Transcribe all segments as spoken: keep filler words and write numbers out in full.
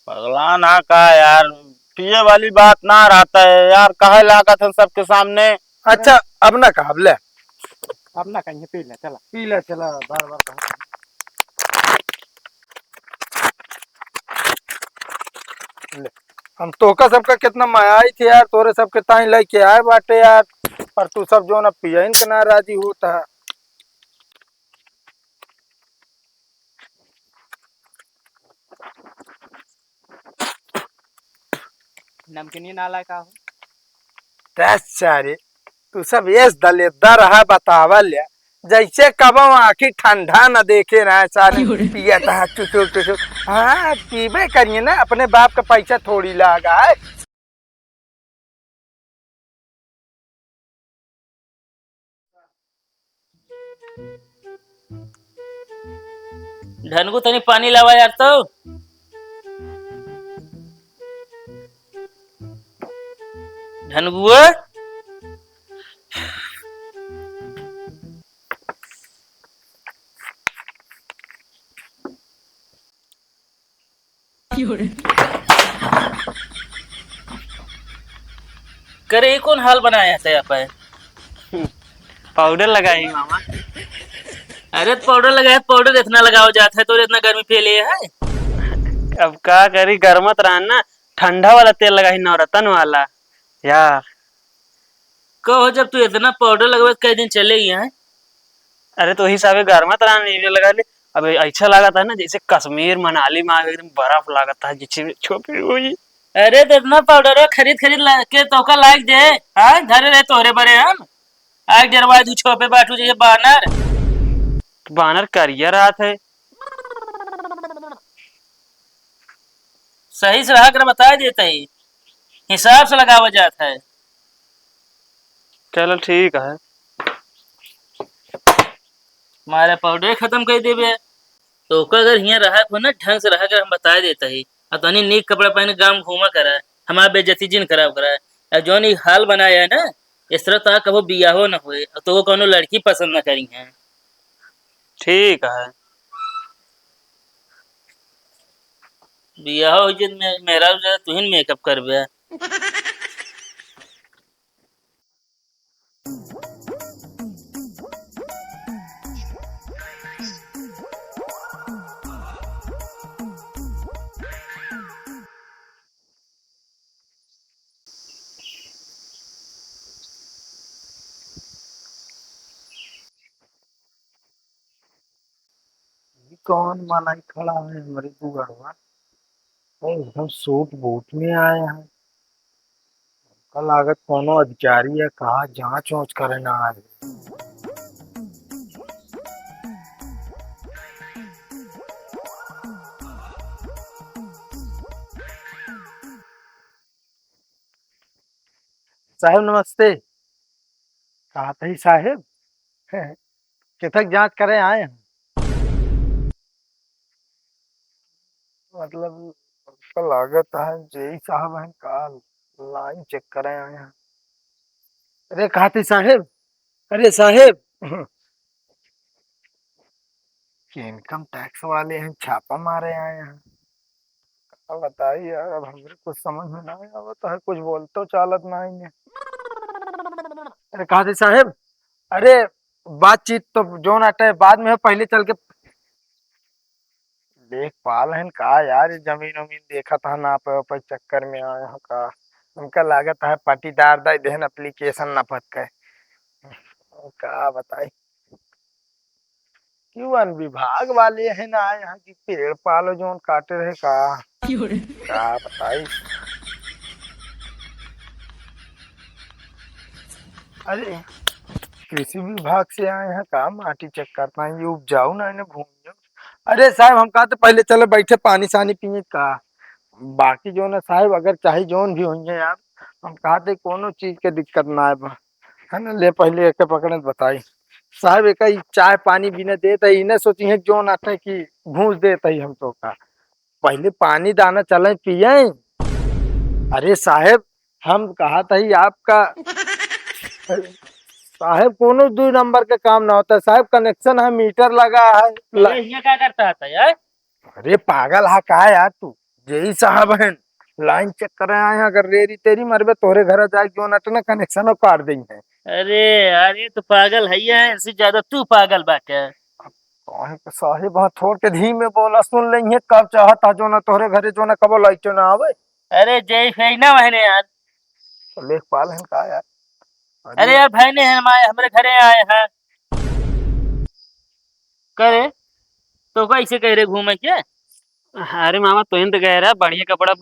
पगला ना का यार, पिए वाली बात ना रहता है यार, कहे लागत है सबके सामने। अच्छा, अब ना कहब, ले। अब ना कहीं, पी ले, चला। पी ले, चला, बार बार कहा। ले, हम तोहका सबका कितना मयाई थे यार, तोरे सबके ताई लेके आए बाटे यार, पर तू सब जो ना पियन के ना राजी होता है। नमकीनिया ना लाए का हो? ते सारे, तू सब एस दलेदर है, बतावा ले। जैसे कबो आँखी ठंडा न देखे ना सारे, क्यों रे? पिया था चुचुर चुचुर। हाँ, पीबे करिए ना, अपने बाप का पैसा थोड़ी लागा है। ढनगू, तनी पानी लावा यार तो। ढनगुआ। करे, ई कौन हाल बनाया है आप? पाउडर लगाई मामा। अरे, तो पाउडर लगाए, पाउडर इतना लगावा जात है, तो इतना गर्मी फैले है। अब का करी, गरमत रहन ना, ठंडा वाला तेल लगाई, नवरत्न वाला। या कहो, जब तू इतना पाउडर लगवे, तो कई दिन चले ही हैं? अरे, तो वही हिसाबे गरमत रहन, ये लगा ले। अब ऐसा लागत है ना, जैसे कश्मीर मनाली में आके एकदम बर्फ लागत है, जैसे छोपी हुई। अरे, तो इतना पाउडर खरीद खरीद ला के तोका लाग दे, हाँ, धरे रहे तोरे बरे हम। आग जरवा दू, छोपे बाटू जैसे बानर। बानर करिया रहत है। सही से रहा कर, बता देते ही, हिसाब से लगावा जात है। चलो ठीक है। मारे पाउडर खत्म कर देबे। तो ओका अगर हियाँ रहा को ना, ढंग से रहा कर, हम बता देते ही। अब तनी नीक कपड़ा पहन के गाँव घूमा करा, हमार बेइज्जती जिन खराब करा। अब जौन ई हाल बनाया है ना, इस तरह तो कबो बियाहो न होए, तो वो कोनो लड़की पसंद न करी है। ठीक है। बियाह हो जे मे-, मेहरारू ज्यादा तुहिन मेकअप करबे। ई कौन मनई खड़ा है हमरे दुआरवा? ओ, एकदम सूट बूट में आए हैं। हमका लागत कोनो अधिकारी है, कहाँ जांच वांच करे ना आए। साहेब नमस्ते। कहा तही साहेब, केथक जांच करे आए हैं? मतलब, हमका लागत है जेई साहब हैं का, लाइन चेक करे आए हैं। अरे कहा तही साहेब, अरे साहेब, कि इनकम टैक्स वाले हैं, छापा मारे आए हैं। का बताई यार, अब हमरे कुछ समझ में ना आवत है, कुछ बोलतो चालत ना है। अरे कहा तही साहेब, अरे बातचीत तो जौन अटे बाद में हो, पहले चल के लेखपाल हैं का यार, ये जमीन उमीन देखत है, नापे उपे चक्कर में आए हैं का। हमका लागत है पटीदार दाई देहन एप्लीकेशन नपत के। का बताई, कि वन विभाग वाले हैं ना आए हैं कि पेड़ पालो जौन काटे रहे का। क्यों रे? का बताई। अरे, कृषि विभाग से आए हैं का, माटी चेक करना है, ये उपजाऊ ना है ना भूमि। अरे साहेब, हम कहा तो पहले चलो बैठे, पानी सानी पिए का। बाकी जौन है साहेब, अगर चाहे जौन भी होइए यार, हम कहा थे कोनो चीज के दिक्कत ना है बा। है ना, ले पहले एके पकड़े तो बताई। साहेब, एका ई चाय पानी बिना देत है, इन्हें सोची है जौन आते कि घूस देत है हम तो का। पहले पानी दाना चले पिए। अरे साहेब, हम कहा था ही आपका, साहेब, कोनो दुई नंबर का काम ना होता है। साहेब, कनेक्शन है, मीटर लगा है। अरे, हियाँ का करता था यार? अरे, पागल है का यार तू? जेई साहब हैं, लाइन चेक करे आए हैं, अगर रेरी तेरी मरबे, तोहरे घर जाए, जो नट ना कनेक्शनो काट देई हैं। अरे यार, ये तो पागल है, ये इनसे ज्यादा तू पागल बाटे। काहे के साहेब, हाँ, थोड़ के धीमे बोला, सुन लेंगे, कब चाहत है, जो ना तोहरे घरे, जो ना कबो लाइट ना आवे। अरे, जय से ही ना बहने यार। तो लेखपाल हैं का यार? अरे अरे यार, भाई ने हमारे, हमरे घरे आए हैं। करे, तो कैसे कह रहे घूमे के? अरे मामा, तोहिन तो कह रहा, बढ़िया कपड़ा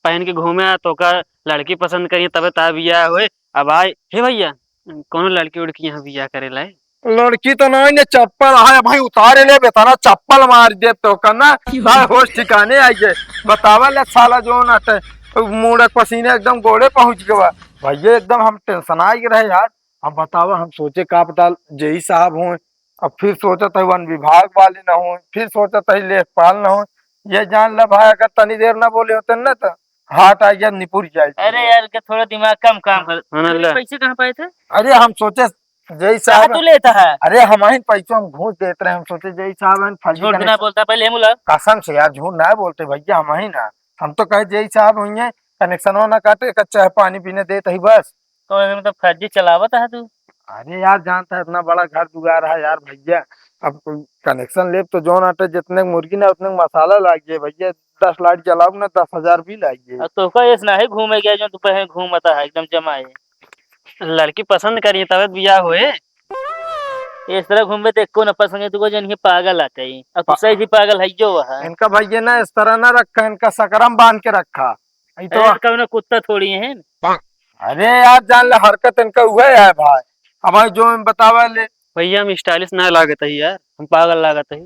पहन के घूमे, आ, तोका लड़की पसंद करिए, तबे ता बियाह होए। अब आए, हे भैया, कौनो लड़की उड़की यहाँ बियाह करे लाए? लड़की तो नहीं ने, चप्पल है भाई, उतारे ले बेतारा, चप्पल मार दे तो करना, तार होश ठिकाने आई गए। बतावा ले साला जो ना ते, मुड़क पसीने एकदम गोड़े पहुँच गवा। भैया एकदम हम टेंशन आ गए रहे यार। अब बतावा, हम सोचे का पता जेई साहब हों, अब फिर सोचत है वन विभाग वाले ना हों, फिर सोचत है लेखपाल ना हों। ये जान ले भाई, अगर तनी देर ना बोले होते ना तो हाथ आ गया, निपुर जाए। अरे यार, के थोड़ा दिमाग कम काम कर। हाँ, ले। पैसे कहाँ पाए थे? अरे हम सोचे जेई कहाँ साहब तू लेता है? अरे हम ही पैसों हम घूस देत रहे, हम सोचे जेई साहब हैं फर्जी झूठ ना connection। बोलता पहले हम लोग। कसम से यार झूठ ना बोलते भैया, हम ही ना। हम तो कहे जेई साहब हुई हैं, कनेक्शनो ना काटे, कच्चा है पानी पीने देत ही बस। तो एमे तो फर्जी चलावत है तू। अरे यार, जानता है, इतना बड़ा घर दुआर है यार भैया, अब कोई कनेक्शन लेब तो जौन आटे, जितने मुर्गी ना उतने मसाला लाग जाए भैया, दस लाइट जलाऊ ना, दस हजार बिल आई जाए। अब तोका ऐस ना है घूमे गया, जो तू पहले घूमता है एकदम जमाए। लड़की पसंद करिए तब बियाह होए। इस तरह घूमबे तो एको न पसंद है, तू को जन के पागल आते ही। अब तू पा- सही सी पागल है जो वह है। इनका भैया ना इस तरह ना रखा, इनका सकरम बांध के रखा। ई तो अरे, कौनो कुत्ता थोड़ी है। अरे यार, जान ले, हरकत इनका उहे है भाई। अब भाई जो हम बतावे ले। भैया, हम स्टाइलिश ना लागत है यार, हम पागल लागत है।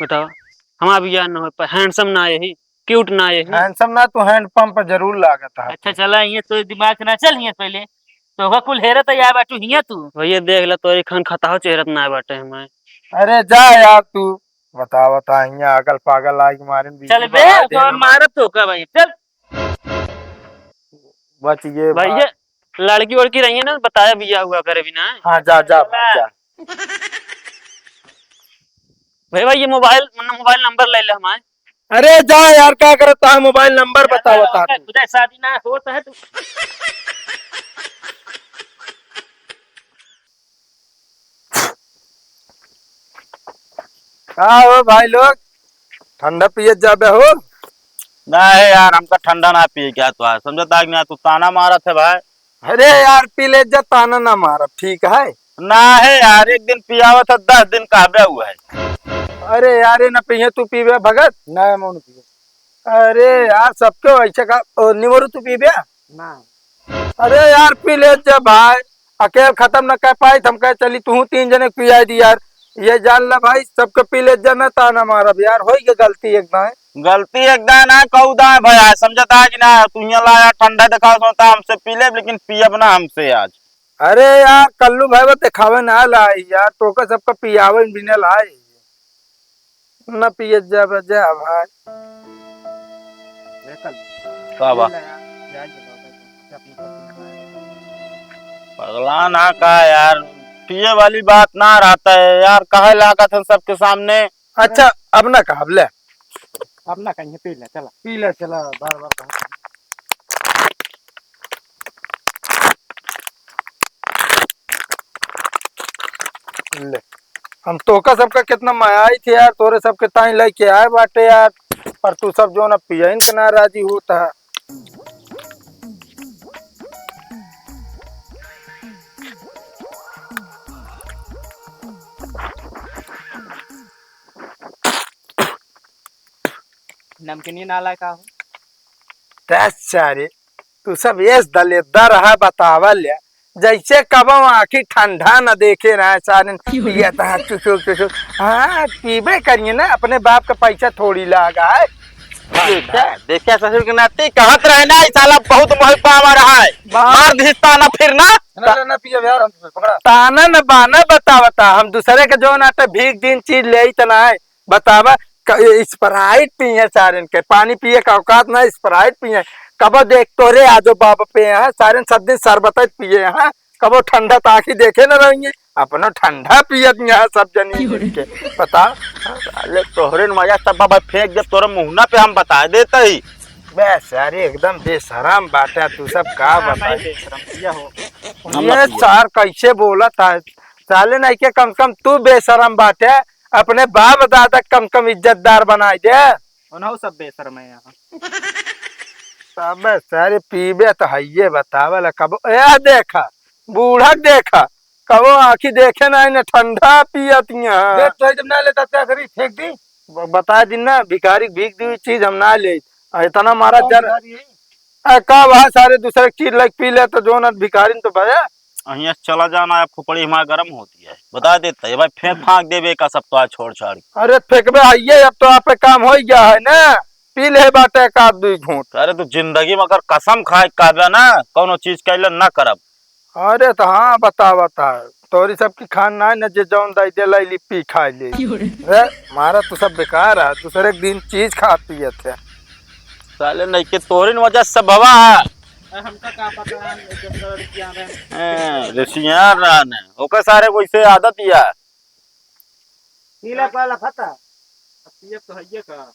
बताओ, हमार बियाह ना हो पाए, हैंडसम ना है, क्यूट ना है। हैंडसम ना, तू हैंड पंप जरूर लागत है। अच्छा, चला, ये तो दिमाग ना चल, ये पहले तो होगा कुल हेरत है यार, बाटू हिया तू। भैया, देख ले, तोरी खान खताहो चेहरत ना बाटे हमारे। अरे जा यार तू, बता, बता, हिया अगल पागल आके मारे न बीच चल में बे, बता दे तो हम। मारब तो का भाई, चल। बच गए भाई, भाई। ये लड़की वड़की रही है ना, बताया बिया हुआ करे भी ना। हाँ, जा, जा, भाई, जा। भाई, भाई, ये मोबाइल, मतलब, मोबाइल नंबर ले ले हमारे। अरे जा यार, का करत है, मोबाइल नंबर बता, बता। खुदा शादी ना होत है तू। का हो भाई लोग, ठंडा पियत जाबे हो? ना है यार, हमका ठंडा ना पिए क्या तो है, समझता है कि ना, तू ताना मारत है भाई। अरे यार, पी ले जा, ताना ना मारब, ठीक है? ना है यार, एक दिन पियावत है, दस दिन कहबे हुआ है। अरे यार, ये ना पिए, तू पीबे भगत? ना, हम नहीं पीबे। अरे यार, सबके वैसे का, ओ, निमोरू तू पीबे? ना। अरे यार, पी ले जा भाई, अकेल खत्म न कर पाई, हम कहे चली तू तीन जने के पियाई दी यार। ये जान ले भाई, सबके पी ले जा, ना ताना मारब यार, होई के गलती एक दाएं। गलती एक दाएं ना, कऊ दाएं भैया, समझता है कि ना, तू यहाँ लाया ठंडा देखा सोता हमसे पी ले, लेकिन पियब ना हमसे आज। अरे यार, कल्लू भाई वो देखावे ना लाई यार, तोके सबका पियावे बिना लाई। न पिए जा बजा भाई। का बा? पगला ना का यार, पिए वाली बात ना रहता है यार, कहे लागत है सबके सामने। अच्छा, अब ना कहब, ले। अब ना कहीं, पी ले, चला। पी ले, चला, बार बार कहा। ले, हम तोहका सबका कितना मयाई थे यार, तोरे सबके ताई लेके आए बाटे यार, पर तू सब जो ना पियइन के ना राजी होता है। नमकीनिया ना लाए का हो? दस सारे, तू सब एस दलेदर है, बतावल ले। जैसे कबो आँखी ठंडा न देखे रहे सारे, पियत है चुसुक चुसुक। हाँ, पीबे करिए ना, अपने बाप का पैसा थोड़ी लागा है। देखा, देखा ससुर के नाती कहत रहे ना, ई साला बहुत मोह पावा रहा है। बाप। मार दिस ताना फिर ना। ना, ना, ना पियो यार, हम पकड़ा। ताना न बाना बतावता, हम दूसरे के जो नाते भीख दिन चीज ले ही तना है। बतावा, क-, ये Sprite पिए सारेन के, पानी पिए का औकात ना, Sprite पिए। कब देख तोरे आजो बाप पे हैं, सारेन सब दिन शरबत पिए हैं, तब वो ठंडा ताकि देखे न रहिए, अपनो ठंडा पियत यहाँ सब जनी मिल के। बता, साले तोहरे न मजा सब बाबा फेंक दे तोरे मुहना पे, हम बता देते ही। बे सारे एकदम बेशरम बाटे, तू सब का ना, बताई। नहीं बेशरम, पिया हो। हम ये ना पिया। सार कैसे बोलत है? साले नहीं के कम से कम तू बेशरम बाटे, अपने बाप दादा के कम से कम इज्जतदार बनाई दे। उन्हों सब बेशरम है यहाँ। सब सारे पीबे तो हइये बतावल कबो, ए देखा, बूढ़ा देखा, कबो आँखी देखे ना, इन्हें ठंडा पियतिया। देख तो जब ना लेता क्या करी, फेंक दी। ब-, बता दिन ना, भिखारी भीख दी चीज हम ना ले। आ, इतना मारा कौन जर भिखारी है? आ, का वहाँ सारे दूसरे चीज लग पी ले तो जो ना भिखारी तो भया। अहियाँ से चला जाना है, फुपड़ी हमारा गरम होती है, बता देता है भाई, फेंक फांक देबे का सब तो आज छोड़ छाड़ के। अरे फेंकबे आइए, अब तो आप पे काम हो ही गया है ना, पी ले बाटे एक आध दुई घूंट। अरे तू जिंदगी में अगर कसम खाए के कहबे ना, कौनो चीज कैले ना करब। अरे तो हाँ, बता, बता, तोरी सब की खान ना है ना, जे जौन दई दे लाई ली पी खाई ले। क्यों रे? अरे मारा तू सब बेकार है, दूसरे के दिन चीज खात पियत है। साले नहीं के तोरे न वजह से भवा है। अरे हमका का पता है, हम एक दूसरे लड़कियां रहे। हैं, रिसियान रहन है। ओकर सारे को इसे आदत ही है। पी ले पहला फता। अब पियत तो हइये का।